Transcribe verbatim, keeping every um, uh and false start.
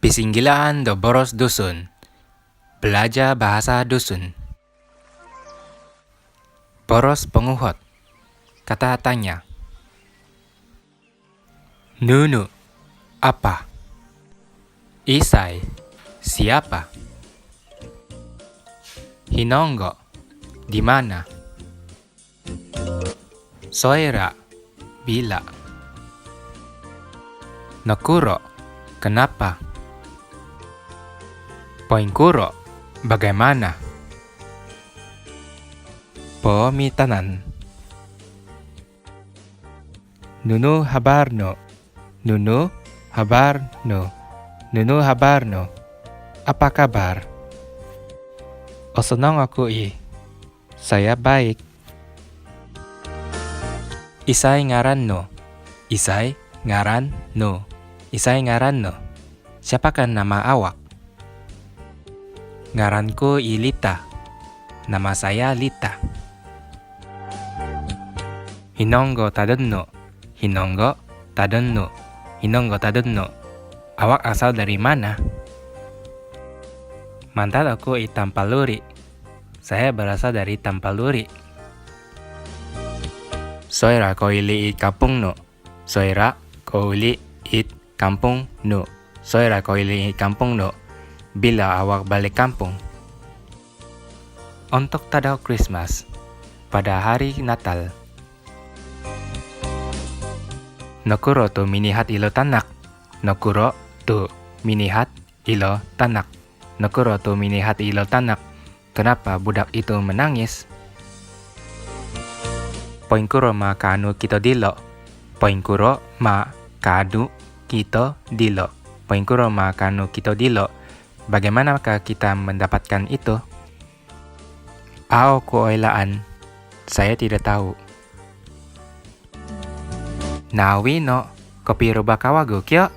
Isinggilaan do boros Dusun. Belajar bahasa Dusun. Boros ponguhot. Kata tanya. Nunu, apa. Isai, siapa. Hinonggo, di mana. Soira, bila. Nokuro, kenapa. Poingkuro, bagaimana. Poomitanan. Nunu habar nu. Nunu habar nu. Nunu habar nu. Apa kabar. Osonong oku i. Saya baik. Isai ngaran nu. Isai ngaran nu. Isai ngaran nu. Siapakah nama awak. Ngaran ku i Lita. Nama saya Lita. Hinonggo tadon nu. Hinonggo tadon nu. Hinonggo tadon nu. Awak asal dari mana. Mantad oku i Tampaluri. Saya berasal dari Tampaluri. Soira koili id kampung nu. Soira koili id kampung nu. Soira koili id kampung nu. Bila awak balik kampung. Ontok tadau Krismas. Pada hari Natal. Nokuro tu minihat ilo tanak. Nokuro tu minihat ilo tanak. Nokuro tu minihat ilo tanak. Kenapa budak itu menangis. Poingkuro ma kaanu kito dilo. Poingkuro ma kaanu kito dilo. Poingkuro ma kaanu kito dilo. Bagaimanakah kita mendapatkan itu. Au ku oilaan. Saya tidak tahu. Nawi no, kopiro ba kawagu kio.